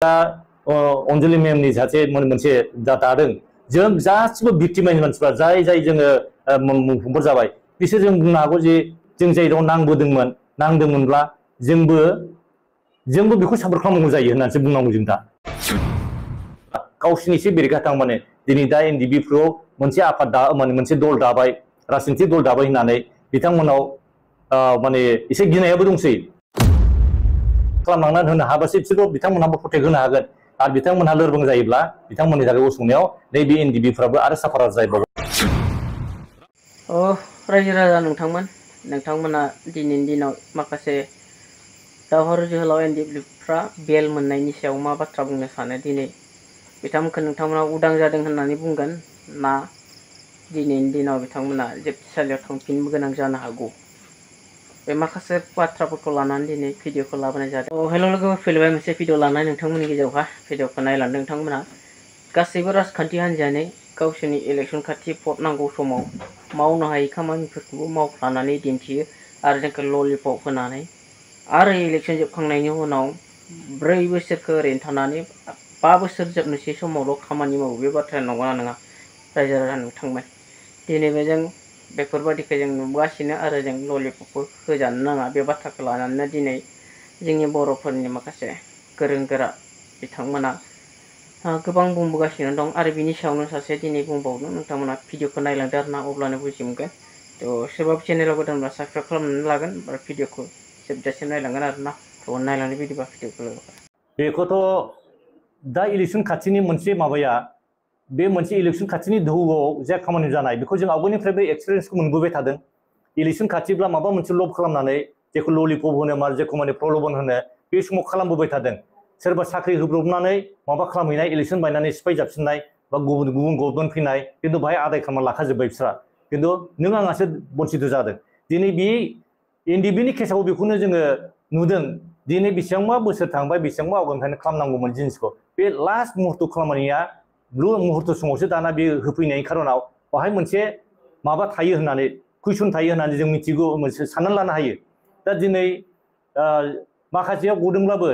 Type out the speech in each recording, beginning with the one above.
दा अनजलि मेमनि सासे मोनसे दादों जों गासिबो भिक्टिमाइज मानसिफ्रा जाय जाय जोङो मुंख्लंफोर जाबाय बिसोर जों बुंनो हागौ जे जों जायगायाव नांदोंमोनब्ला जोंबो बेखौ सापर्ट खालामनांगौ जायो होननानैसो बुंनांगौ जों दा गावसिनि एसे बेरेखा माने दिनै दा एनडिबिफ्राव मोनसे आफाद मोनसे दल दाबाय राजनितिक दल दाबाय होननानै बिथांमोनाव माने एसे गिनायाबो दंसै खालामलांनानै होनो हाबासो बिसोरखौ बिथांमोनहाबो प्रटेक्ट होनो हागोन आरो बिथांमोनहा लोरबां जायोब्ला बिथांमोननि थाखाय गसंनायाव नैबे एनडिबिफ्राबो आरो साफार जायबावो। रायजो राजा नोंथांमोना दिनैनि दिनाव माखासे दावहारु जोहोलाव एनडिबिफ्रा बेल मोननायनि सायाव मा बाथ्रा बुंनो सानो? दिनै नोंथांमोना उदां जादों होननानै बुंगोन ना दिनैनि दिनाव बिथांमोना जोबथेसालियाव थांफिननो गोनां जानो हागौ? बे माखासे बाथ्राफोरखौ लानानै दिनै भिडिअखौ लाबोनाय जादों। हेल' लोगोफोर, फैलायबाय मोनसे भिडिअ लानाय नोंथांमोननि गेजेरावहा भिडिअखौ नायलांदों नोंथांमोना गासैबो राजखान्थि हान्जायानो गावसोरनि इलेक्सन खाथि भट नांगौ समाव मावनो हायै खामानिफोरखौबो मावफ्लानानै दिन्थियो आरो जोंखौ ललिपप होनानै आरो इलेक्सन जोबखांनायनि उनाव 4 बोसोरखौ ओरैनो थानानै 5 बोसोर जोबनोसै समावल' खामानि मावो। बे बाथ्राया नंगौना नङा? रायजो राजा नोंथांमोन, दिनैबो जों बेफोरबायदिखौ जों नुगासिनो आरो जों ललिपपबो होजानो नाङा। बे बाथ्राखौ लानानैनो दिनै जोंनि बर'फोरनि माखासे गोरों गोरा बिथांमोना गोबां बुंबोगासिनो दं आरो बिनि सायावनो सासे दिनै बुंबावदों। नोंथांमोना भिडिअखौ नायलांदो आरो ना, अब्लानो बुजि मोनगोन। सोरबाबो चेनेलाव गोदानब्ला साबस्क्राइब खालामनानै लागोन आरो भिडिअखौ जोबजासिम नायलांगोन आरो ना। नायलांनो बिदिबा भिडिअखौ बेखौथ' दा इलेक्सन खाथिनि मोनसे माबाया बे मोनसे इलेक्सन खाथिनि दोहौआव जा खामानि जानाय बेखौ जों आवगायनिफ्रायबो एक्सपिरियेन्सखौ मोनबोबाय थादों। इलेक्सन खाथिब्ला माबा मोनसे लब खालामनानै जेखौ ललिपप होनो जेखौ माने प्रलबन होनो बे समाव खालामबोबाय थादों। सोरबा साख्रि होब्रबनानै माबा खालामहैनाय, इलेक्सन बायनानै सिफाय जाबसिननाय बा गुबुन गभर्नमेन्ट फैनाय, खिन्थु बाहाय आदाय खालामना लाखाजोब्बाय बिस्रा। खिन्थु नों आंहासो बन्सित जादों। दिनै बे एनडिबिनि केसाव बेखौनो जोङो नुदों। दिनै बेसेबांबा बोसोर थांबाय, बेसेबांबा आवगायनिफ्रायनो खालामनांगौमोन जिनिसखौ, बे लास्ट मुहुर्त खालामनाया ब्लु मुहुर्त समावसो दाना बे होफैनायनि खारनाव बाहाय मोनसे माबा थायो होननानै, कुइसन थायो होननानै जों मिथिगौ, मोनसे साननानै लानो हायो। दा दिनै माखासेयाव गदोंब्लाबो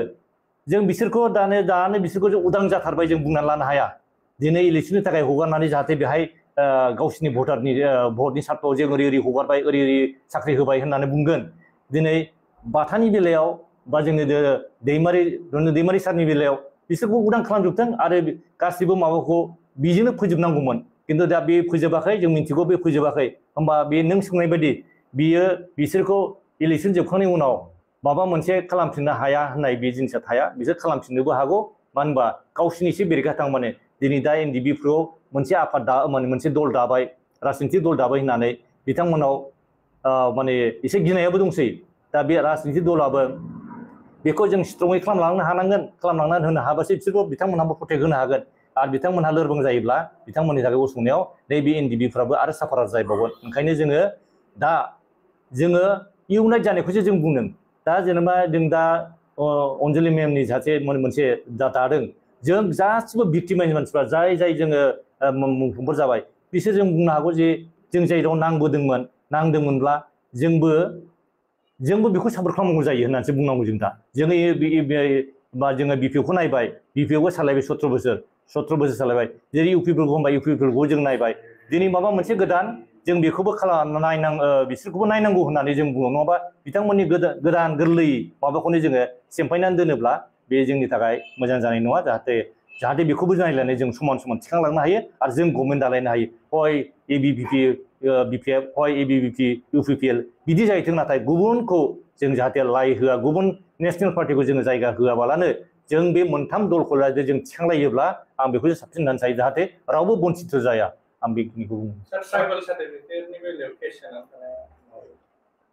जों बिसोरखौ दानो बिसोरखौ जों उदां जाथारबाय जों बुंनानै लानो हाया। दिनै इलेक्सननि थाखाय हगारनानै जाहाथे बेहाय गावसिनि भटारनि भटनि सार्टआव जों ओरै हगारबाय, ओरै साख्रि होबाय होननानै बुंगोन। दिनै बाथानि बेलायाव बा जोंनि दैमारि सारनि बेलायाव बिसोरखौ उदां खालामजोबथों आरो गासिबो माबाखौ बिजोंनो फोजोबनांगौमोन। खिन्थु दा बे फोजोबाखै, जों मिथिगौ बे फोजोबाखै। होमबा बे नों सोंनाय बायदि बियो बिसोरखौ इलेक्सन जोबखांनायनि उनाव माबा मोनसे खालामफिननो हाया होननाय बे जिनिसा थाया। बिसोर खालामफिननोबो हागौ। मानो होनबा गावसिनि एसे बेरेखा माने दिनै दा एनडिबिफ्राव मोनसे आफाद मोनसे दल दाबाय, राजनितिक दल दाबाय होननानै बिथांमोनाव माने एसे गिनायाबो दंसै। दा बे राजनितिक दलाबो बेखौ जों स्ट्रङै खालामलांनो हानांगोन। खालामलांनानै होनो हाबासो बिसोरखौ बिथांमोनहाबो प्रटेक्ट होनो हागोन आरो बिथांमोनहा लोरबां जायोब्ला बिथांमोननि थाखाय गसंनायाव नैबे एनडिबिफ्राबो आरो साफार जायबावगोन। ओंखायनो जोङो इउनाइट जानायखौसो जों बुंदों। दा जेनेबा जों दा अनजलि मेमनि सासे मोनसे दादों जों गासिबो भिक्टिमाइज मानसिफ्रा जाय जाय जोङो मुंख्लंफोर जाबाय बिसोर जों बुंनो हागौ जे जों जायगायाव नांदोंमोनब्ला जोंबो बेखौ सापर्ट खालामनांगौ जायो होननानैसो बुंनांगौ जों दा। जोङो बिपिएफखौ नायबाय, बिपिएफखौ सालायबाय 17 बोसोर सालायबाय। जेरै इउपिफोरखौ होनबाय, इउपिफोरखौ जों नायबाय। दिनै माबा मोनसे गोदान जों बेखौबो बिसोरखौबो नायनांगौ होननानै जों बुङो। नङाबा बिथांमोननि गोदान गोरलै माबाखौनो जोङो सेमफायनानै दोनोब्ला बे जोंनि थाखाय मोजां जानाय नङा। जाहाथे बेखौबो नायलायनानै जों समान समान थिखांलांनो हायो आरो जों गभर्नमेन्ट दालायनो हायो। हय बिपिएफ, हय एबिभिपि, इउपिपिएल बिदि जाहैथों, नाथाय गुबुनखौ जों जाहाथे लाय होआ, गुबुन नेसनेल पार्टिखौ जोङो जायगा होआबालानो जों बे मोनथाम दलखौ जाहाथे जों थिखांलायोब्ला आं बेखौसो साबसिन होननानै सानो, जाहाथे रावबो बन्सित जाया। आं बेखिनिखौ बुङो।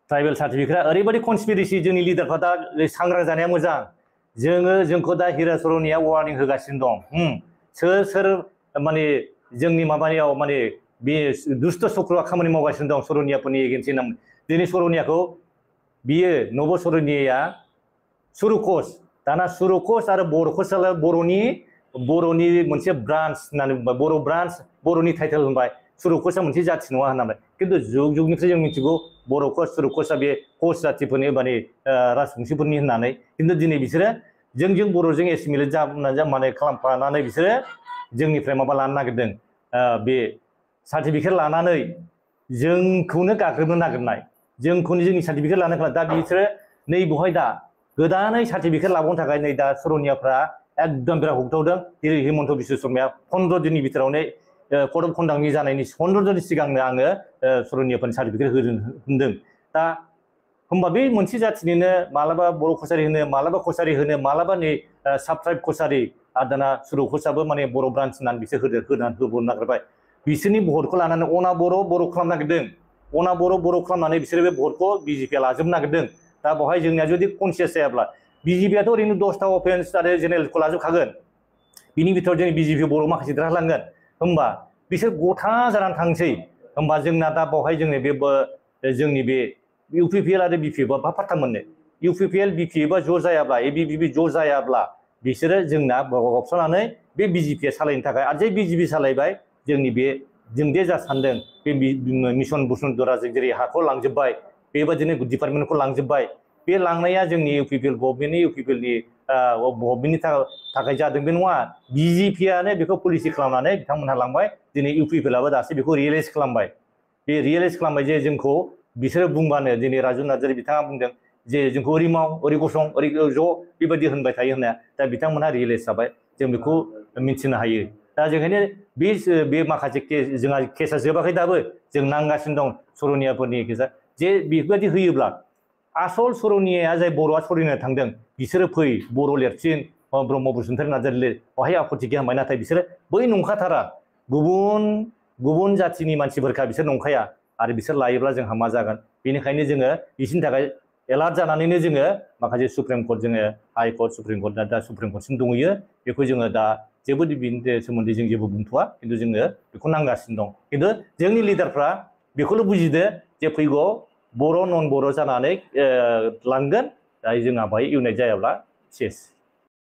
ट्राइबेल सार्टिफिकेटआ ओरैबायदि कनस्पिरेसि, जोंनि लिडारफ्रा दा सांग्रां जानाया मोजां। जोंखौ दा हिरा सरनिया वार्निं होगासिनो दं। सोर माने जोंनि माबायाव माने बे दुष्ट चक्रआ खामानि मावगासिनो दं सरनियाफोरनि एगेन्स्टै नाम। दिनै सरनियाखौ बियो नब सरनिया सुरुकस, दाना सुरुकस आरो बर'खस बर'नि मोनसे ब्रान्स होननानै बुंबाय। बर' ब्रान्स, बर'नि टाइटेल होनबाय। सुरुकसआ मोनसे जाथि नङा होननानै। खिन्थु जुगनिफ्राय जों मिथिगौ बर'खस सुरुकसआ बे कस जातिफोरनि माने राजबंसिफोरनि होननानै। खिन्थु दिनै बिसोरो जोंजों बर'जों एसिमिलेट जा माने खालामफानानै बिसोरो जोंनिफ्राय माबा लानो नागिरदों बे सार्टिफिकेट लानानै जोंखौनो गाग्लोबनो नागिरनाय जोंखौनो जोंनि सार्टिफिकेट लानो दा बिसोरो नै बेवहाय दा गोदानै सार्टिफिकेट लाबावनो थाखाय नै दा सरनियाफ्रा एकदम बिराद होगदावदों जेरै हिमन्त बिश्व शर्माया 15 दिननि बिथोरावनो कर्ट अफ कन्डाक्टनि जानायनि 15 दिननि सिगांनो आङो सरनियाफोरनि सार्टिफिकेट होदों दा होमबा बे मोनसे जाथिनिनो मालाबा बर' कसारि होनो मालाबा कसारि होनो मालाबा नै साब ट्राइब कसारि आरो दाना सुरु कसाबो माने बर' ब्रान्च होनानै बिसोर होबोनो नागिरबाय बिसोरनि भटखौ लानानै अना बर' खालामनो नागिरदों अना बर' खालामनानै बिसोरो बे भटखौ बिजेपिया लाजोबनो नागिरदों दा बेवहाय जोंनिया जुदि कनसियास जायाब्ला बिजेपियाथ' ओरैनो 10टा अफेन्स आरो जेनेरेलखौ लाजोबखागोन बिनि बिथोराव जोंनि बिजेपि बर' माखासे देरहालांगोन होमबा बिसोर गथा जानानै थांसै होमबा जोंना दा बेवहाय जोंनि बे इउपिपिएल आरो बिपिएफआ मा फात्ता मोननो इउपिपिएल बिपिएफआ ज' जायाब्ला एबिभिपि ज' जायाब्ला बिसोरो जोंना गावस्रानानै बे बिजेपिया सालायनो थाखाय आरो जे बिजेपि सालायबाय जोंनि बे जों दे जा सानदों बे मिशन बसुन्धराजों जेरै हाखौ लांजोब्बाय बेबायदिनो डिपार्टमेन्टखौ लांजोब्बाय बे लांनाया जोंनि इउपिपिएल गभर्नमेन्टनि इउपिपिएलनि गभर्नमेन्टनि थाखाय जादों बे नङा बिजेपियानो बेखौ पलिसि खालामनानै बिथांमोनहा लांबाय दिनै इउपिपिएलआबो दासो बेखौ रियेलाइज खालामबाय बे रियेलाइज खालामबाय जे जोंखौ बिसोरो बुंबानो दिनै राजु नार्जारि बिथाङा बुंदों जे जोंखौ ओरै माव ओरै गसं ओरै ज' बेबायदि होनबाय थायो होननाया दा बिथांमोनहा रियेलाइज जाबाय जों बेखौ मिन्थिनो हायो दा जोंखायनो बे माखासे जोंहा केसा जोबाखै दाबो जों नांगासिनो दं सरनियाफोरनि केसा जे बेफोरबायदि होयोब्ला आसल सरनियाया जाय बर'आ सरिनो थांदों बिसोरो फै बर' लिरसिन ब्रह्म बसुमतारी नार्जारि लिर बेवहाय आपत्ति गैया होनबाय नाथाय बिसोरो बै नंखाथारा गुबुन जाथिनि मानसिफोरखा बिसोर नंखाया आरो बिसोर लायोब्ला जोंहा मा जागोन बेनिखायनो जोङो बिसोरनि थाखाय एलार्ट जानानैनो जोङो माखासे सुप्रिम कर्ट जोङो हाइ कर्ट सुप्रिम कर्ट दा सुप्रिम कर्टसिम दंहैयो बेखौ जोङो दा जेबो बिनि सोमोन्दै जों जेबो बुंथ'वा खिन्थु जोङो बेखौ नांगासिनो दं खिन्थु जोंनि लिडारफ्रा बेखौल' बुजिदो जे फैगौ बर' नन बर' जानानै लांगोन दा जोंहा बाहाय इउनाइट जायाब्ला सेस